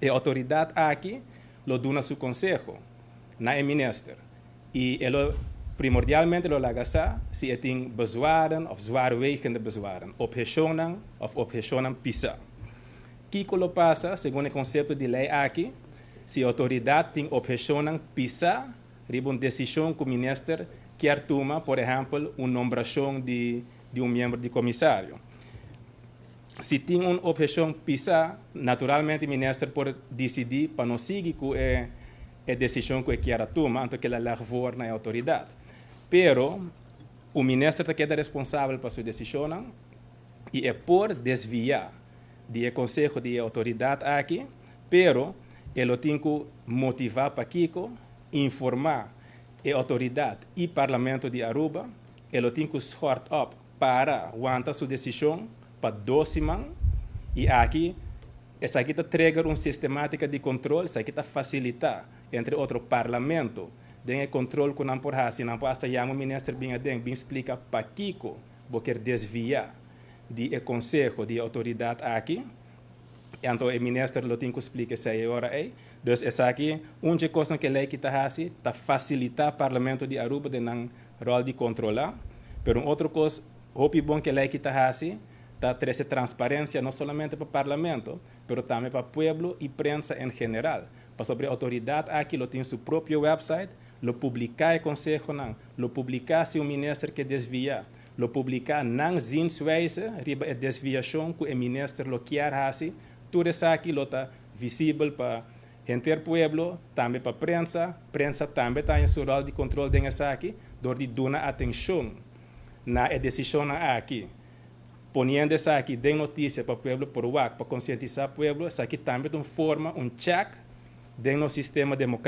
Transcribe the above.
E outoridat aki lo duna su konseho na e minister i e lo primordialmente lo laga sa si e tin bezwaren òf zwaarwegende bezwaren, obheshonnan òf obheshonnan pisá. Kiko lo pasa, segun e konsepto di lei aki, si e outoridat tin obheshonnan pisá riba un desishon ku minister kier tuma, por ehèmpel, un nombrashon di un miembro di komisario? Si tin un obheshon pisá, naturalmente minister por disidí pa no sigui ku e desishon ku e kier tuma, anto keda leg voor na e outoridat. Pero e minister ta keda responsabel pa su desishon i e por desviá di e konseho di outoridat aki, pero e tin ku motivá pakiko, informá e outoridat i parlamento di Aruba, e tin ku schort op para wanta su desishon pa 2 siman i aki esaki ta trigger un sistemátika di kontrol, esaki ta fasilitá, entre otro, parlamento den e kontrol ku nan por hasi, nan por hasta yama minister bin aden, bin splika pakiko bo ke desviá di e konseho di outoridat aki. Anto e minister lo tin ku splika esei ora ei. Dus esaki un kos ku lei ku ta hasi, ta fasilitá parlamento di Aruba den nan ròl di kontrolá. Pero un otro kos hopi bon ku lei ku ta hasi, ta trese transparensia no solamente pa parlamento, pero tambe pa pueblo i prensa en general. Pasobra e outoridat aki lo tin su propio website, lo publiká e konsehonan, lo publiká si un minister ke desviá, lo publiká nan zienswijze riba e desviashon ku e minister lo kier hasi, tur esaki lo ta visibel pa henter pueblo, tambe pa prensa. Prensa tambe tin su ròl di kontrol den esaki, dor di duna atenshon na e desishon aki, poniendo esaki den notisia pa pueblo por wak, pa konsientisá pueblo, esaki tambe ta un forma, un check den nos sistema demokrátiko.